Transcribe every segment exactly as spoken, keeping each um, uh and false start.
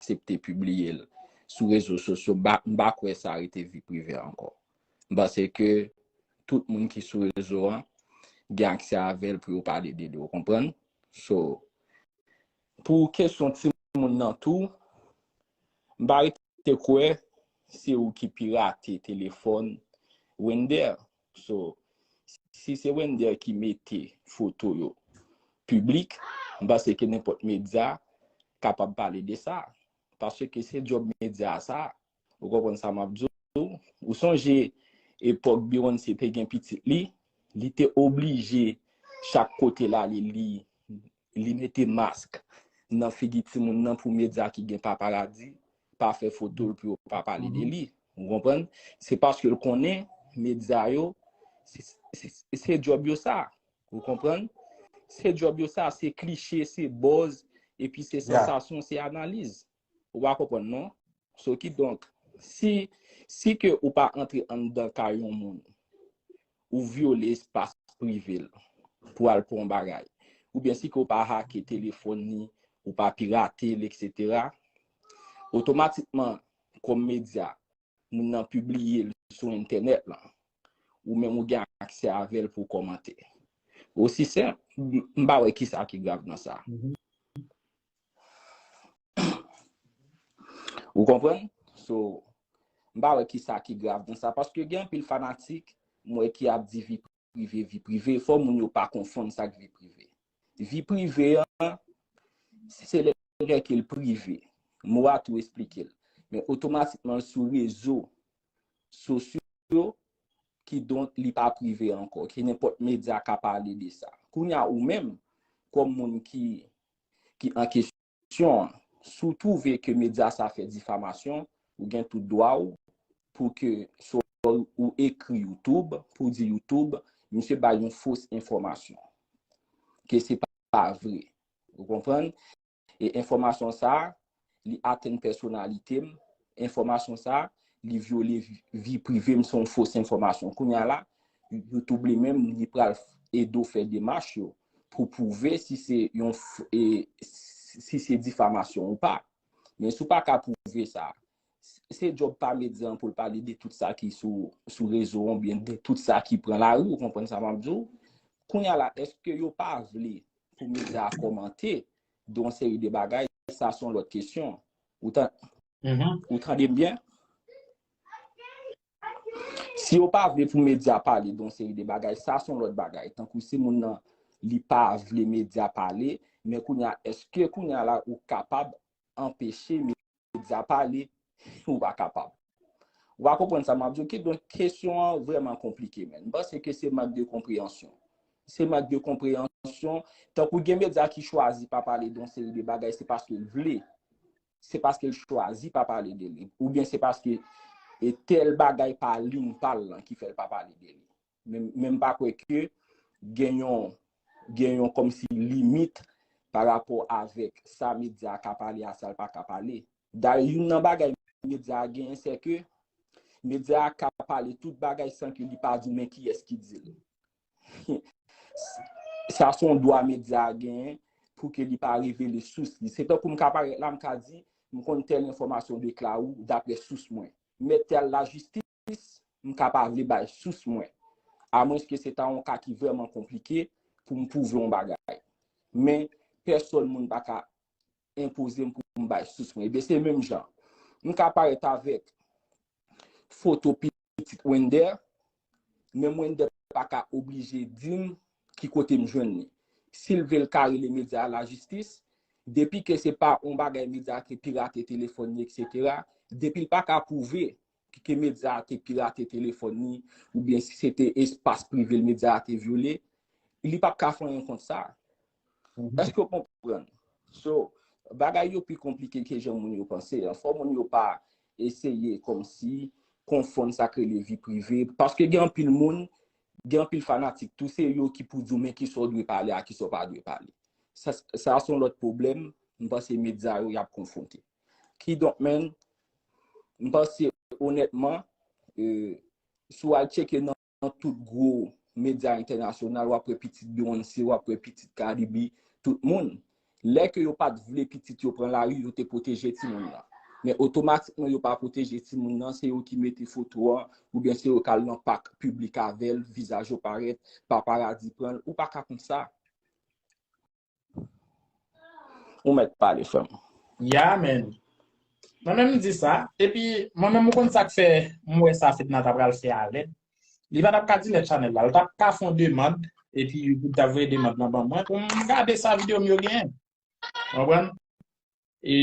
aksepte pibliye l sou rezo sosyo, m pa, m pa kwè sa rete vi prive ankò. M panse ke tout moun ki sou rezo an gen aksè avè l pou yo pale de li, ou konprann? So, pou kesyon timoun nan tou, m pa rete kwè se ou ki pirate telefòn Wender. So, si se Wender ki mete foto yo piblik, m panse ke nenpòt medya kapab pale de sa. Paske se djòb medya sa. Ou konprann sa m ap di w? Ou sonje epòk Beyoncé te gen pitit li, li te oblije chak kote l ale, li, li mete mask nan figi timoun nan pou medya ki gen paparazzi pa fè foto l pou yo pa pale de li. Ou konprann? Se paske l konnen medya yo, se, se, se djòb yo sa. Ou konprann? Se djòb yo sa, se kliche, se buzz, epi se sansasyon, se analiz. Ou pa konprann, non? So, kidonk, si, si ke ou pa antre anndan kay yon moun, ou vyole espas prive l pou al pran yon bagay, oubyen si ke ou pa hake telefòn li, ou pa pirate l, etsetera, otomatikman, kòm medya, moun nan pibliye l sou entènèt lan, ou menm ou gen aksè avè l pou w kòmante. Osi senp, m pa wè kisa ki grav nan sa. Ou konprann? So, m pa wè kisa ki grav nan sa, paske gen anpil fanatik, m wè ki ap di vi prive, vi prive, fò moun yo pa konfonn sa k vi prive. Vi prive an, se lè, lè ke l prive. Mo a tou esplike l. Men otomatikman l sou rezo sosyo, kidonk li pa prive ankò, ke nenpòt medya ka pale de sa. Kounye a ou menm, kòm moun ki, ki an kesyon an, si w twouve ke medya sa fè difamasyon, ou gen tout dwa w pou ke swa ou ekri YouTube, pou di YouTube, misye bay yon fos enfòmasyon. Ke se pa, pa vre. Ou konprann? E enfòmasyon sa, li atenn pèsonalite m. Enfòmasyon sa, li vyole vi, vi prive m, se yon fos enfòmasyon. Kounye a la, YouTube li menm, li pral ede w fè demach yo pou pwouve si se yon f-, e, si se difamasyon ou pa. Men si w pa ka pwouve sa, se djòb pa medya an pou l pale de tout sa ki sou, sou rezo an, oubyen de tout sa ki pran lari, ou konprann sa m ap di w? Kounye a la, èske yo pa vle pou medya a kòmante de yon seri de bagay? Sa se yon lòt kesyon. Ou tan-, ou tande m byen? Si yo pa vle pou medya pale de yon seri de bagay, sa se yon lòt bagay. Tankou si moun nan, li pa vle medya pale, men kounye a, èske kounye a la ou kapab anpeche medya pale? Ou pa kapab. Ou pa konprann sa m ap di w? Kidonk, kesyon an vrèman konplike, men. M panse ke se mank de konpreyansyon. Se mank de konpreyansyon. Tankou gen medya ki chwazi pa pale de yon seri de bagay, se paske l vle. Se paske l chwazi pa pale de li. Oubyen se paske, e, tèl bagay pa liy pa l lan ki fè l pa pale de li. Men, men m pa kwè ke gen yon, gen yon kòmsi limit pa rapò avèk sa medya a ka pale a sa l pa ka pale. Dayè, youn nan bagay medya a genyen, se ke medya a ka pale tout bagay san ke li pa di w men kiyès ki di l. Sa se yon dwa medya a genyen pou ke li pa revele sous li. Se tankou m ka parèt la, m ka di, m konn tèl enfòmasyon de Claro daprè sous mwen. Mèt te al lajistis, m ka pa vle bay sous mwen. Amwenske se ta yon ka ki vrèman konplike pou m pwouve yon bagay. Men, pèsòn moun pa ka enpoze m pou m bay sous mwen. Ebyen, se menm jan. M ka parèt avèk foto pitit Wender, men Wender pa ka oblije di m ki kote m jwenn li. Si l vle, l ka rele medya a lajistis, depi ke se pa yon bagay medya a te pirate telefòn li, etsetera, depi l pa ka pwouve ke medya a te pirate telefòn li, oubyen si se te espas prive l medya a te vyole, li p ap ka fè anyen kont sa. Èske w konprann? So, bagay yo pi konplike ke jan moun yo panse an. Fò moun yo pa eseye kòmsi konfonn sa k rele vi prive. Paske gen anpil moun, gen anpil fanatik tou, se yo ki pou di w men kisa w dwe pale a kisa w pa dwe pale. Sa, sa se yon lòt pwoblèm, m panse medya yo y ap konfwonte. Kidonk, men, m panse onètman, e, si w al tcheke nan nan tout gwo medya entènasyonal, w ap wè pitit Beyoncé, w ap wè pitit Cardi B, tout moun. Lè ke yo pa t vle pitit yo pran lari, yo te pwoteje timoun nan. Men otomatikman, yo pa pwoteje timoun nan, se yo ki mete foto an, oubyen se yo k al nan pak piblik avè l, vizaj yo parèt, paparazzi pran l, ou pa ka konn sa. Ou mèt pale, frè m. Ya, men. Mwen menm m di sa. Epi, mwen menm ou konn sa k fè m wè sa Fedna ta pral fè a lèd. Li pa t ap ka delete chanèl la. Li t ap ka fè yon demann. Epi, YouTube t ap voye demann nan ban mwen pou m gade sa videyo m yo genyen. Ou konprann? E.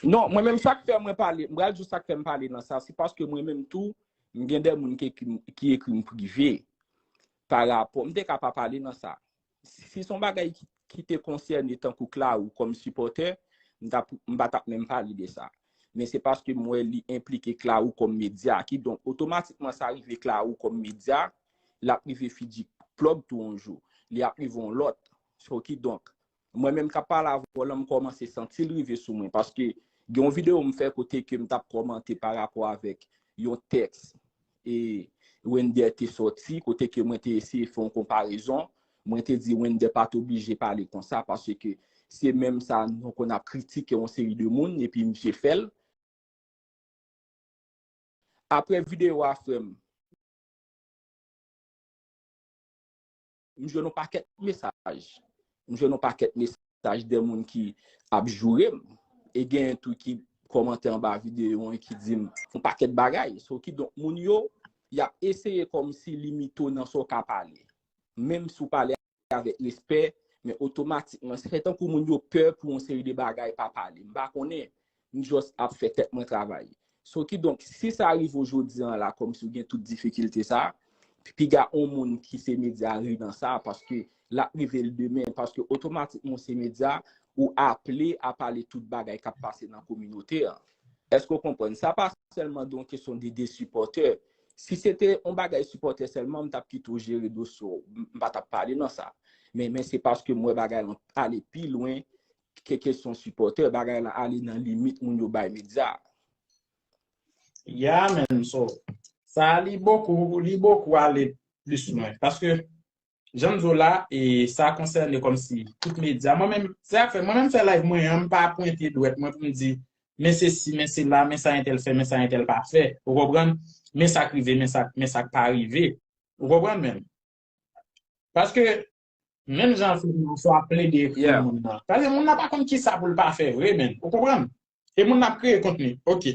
Non, mwen menm sa k fè mwen pale, m pral di w sa k fè m pale nan sa, se paske mwen menm tou, m gen de moun ki ekri m, ki ekri m prive. Pa rapò, m te ka pa pale nan sa. Si se yon bagay ki, ki te konsène tankou Claro kòm sipòtè, m t ap, m pa t ap menm pale de sa. Men se paske m wè li enplike Claro kòm medya. Kidonk, otomatikman sa rive Claro kòm medya, l ap rive Fidji Plug tou yon jou. Li ap rive yon lòt. So, kidonk, mwen menm k ap pale avè w lan, m kòmanse santi l rive sou mwen. Paske gen yon videyo m fè kote ke m t ap kòmante pa rapò avèk yon tèks e Wender te sòti, kote ke mwen te eseye fè yon konparezon. Mwen te di Wender pa t oblije pale konsa, paske se menm sa nou konn ap kritike yon seri de moun, epi misye fè l. Apre videyo a, frè m, m jwenn yon pakèt mesaj. M jwenn yon pakèt mesaj de moun ki ap joure m. E genyen tou ki kòmante anba videyo an ki di m yon pakèt bagay. So, kidonk, moun yo, y ap eseye kòmsi limite w nan sa w ka pale. Menm si w pale avèk respè, men otomatikman, se tankou moun yo pè pou yon seri de bagay pa pale. M pa konnen, m just ap fè tèt mwen travay. So, kidonk, si sa rive w jodi an la, kòmsi w gen tout difikilte sa, piga yon moun ki se medya ri nan sa, paske l ap rive l demen, paske otomatikman w se medya, ou aple a pale tout bagay k ap pase nan kominote an. Èske w konprann? Sa pa sèlman de yon kesyon de, de sipòtè. Si se te yon bagay sipòtè sèlman, m t ap kite w jere dosye w. M, m pa t ap pale nan sa. Men, men se paske m wè bagay lan ale pi lwen ke kesyon sipòtè. Bagay lan ale nan limit moun yo bay medya. Ya, men, so, sa li bokou, li bokou ale plis lwen. Paske, jan m di w la, e sa konsène kòmsi tout medya. Mwen menm, se sa k fè, mwen menm fè live mwen an, m pa pwente dwèt mwen pou m di, men se si, men se la, men sa entèl fè, men sa entèl pa fè. Ou konprann? Men sa k rive, men sa, men sa k pa rive. Ou konprann, men? Paske, menm jan Fedna sa ap plede ekri moun nan. Paske moun nan pa konn kisa pou l pa fè vre, men. Ou konprann? E moun nan ap kreye kontni. Ok.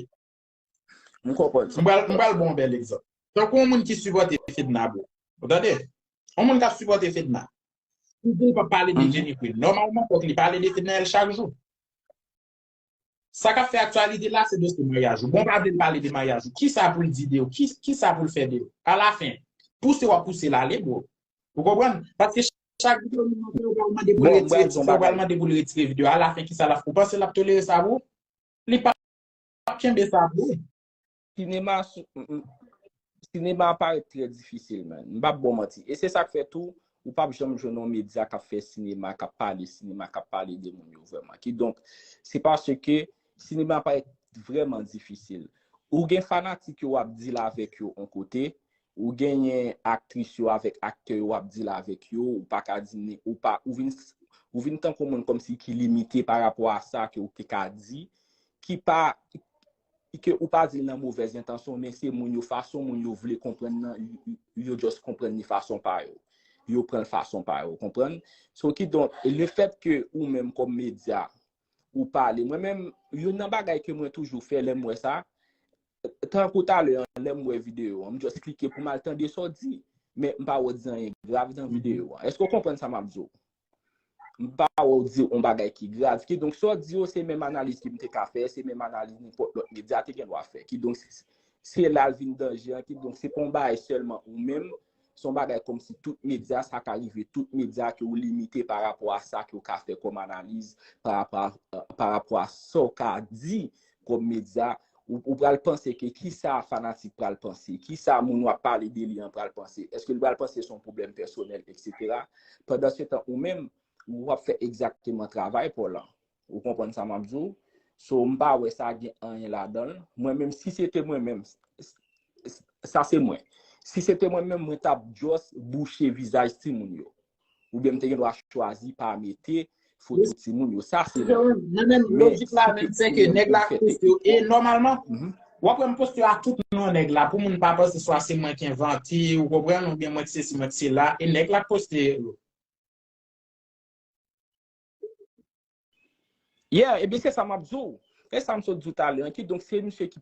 M konprann sa. M pral, m pral ba w yon bèl egzanp. Tankou yon moun ki sipòte Fedna, bro. Ou tande? Yon moun k ap sipòte Fedna. Ou di l p ap pale de Jenny Queen. Nòmalman, fòk li pale de Fednaelle chak jou. Sa k ap fè aktyalite la, se dosye maryaj ou. Bon, pa vle l pale de maryaj ou. Kisa pou l di de ou? Ki, kisa pou l fè de ou? Alafen, pouse w ap pouse l ale, bro. Ou konprann? Paske chak videyo moun nan fè, ou pral mande pou l retire tit, ou pral mande pou l retire videyo. Alafen, kisa l ap, ou panse l ap tolere sa, bro? Li p ap kenbe sa vre. Sinema, sinema parèt trè difisil, man. M p ap ba w manti. E se sa k fè tou, ou p ap janm jwenn yon medya k ap fè sinema, k ap pale sinema, k ap pale de moun yo vrèman. Kidonk, se paske sinema parèt vrèman difisil. Ou gen fanatik yo w ap deal avèk yo yon kote, ou genyen aktris yo avèk aktè yo w ap deal avèk yo, ou pa ka di, ou pa, ou vin, ou vin tankou moun kòmsi ki limite pa rapò a sa ke ou te ka di, ki pa, ke ou pa di l nan movèz entansyon, men se moun yo, fason moun yo vle konprann nan, yo, yo just konprann li fason pa yo. Yo pran l fason pa yo, konprann? So, kidonk, lefèt ke ou menm kòm medya, ou pale. Mwen menm, youn nan bagay ke mwen toujou fè lè m wè sa, tankou talè an, lè m wè videyo an, m just klike pou m al tande sa w di. Men m pa wè w di anyen grav nan videyo an. Èske w konprann sa m ap di w? M pa wè w di yon bagay ki grav. Kidonk, sa w di yo, se menm analiz ke m te ka fè, se menm analiz nenpòt lòt medya te gen dwa fè. Kidonk, se, se la l vin danje an. Kidonk, se pa yon bagay sèlman ou menm, se yon bagay kòmsi tout medya, sa ka rive tout medya ke w limite pa rapò a sa ke w ka fè kòm analiz, pa rapò a, pa rapò a sa w ka di kòm medya, ou, ou pral panse ke kisa fanatik pral panse, kisa moun w ap pale de li an pral panse, èske l pral panse se yon pwoblèm pèsonèl, etsetera. Pandansetan, ou menm, w ap fè egzakteman travay pa w lan. Ou konprann sa m ap di w? So, m pa wè sa gen anyen ladan l. Mwen menm, si se te mwen menm, s-, s-, sa se mwen. Si se te mwen menm, mwen t ap just bouche vizaj timoun yo. Oubyen m te gen dwa chwazi pa mete foto timoun yo. Sa se lòt. Nan menm lojik la menm, se ke nèg la poste yo. E nòmalman, w ap wè m poste yo a tout non nèg la pou moun pa panse swa se mwen ki envante, ou konprann, oubyen mwen ki sesi, mwen ki sela. E nèg la poste yo. Yeah, ebyen se sa m ap di w. E sa m sot di w talè an. Kidonk se misye ki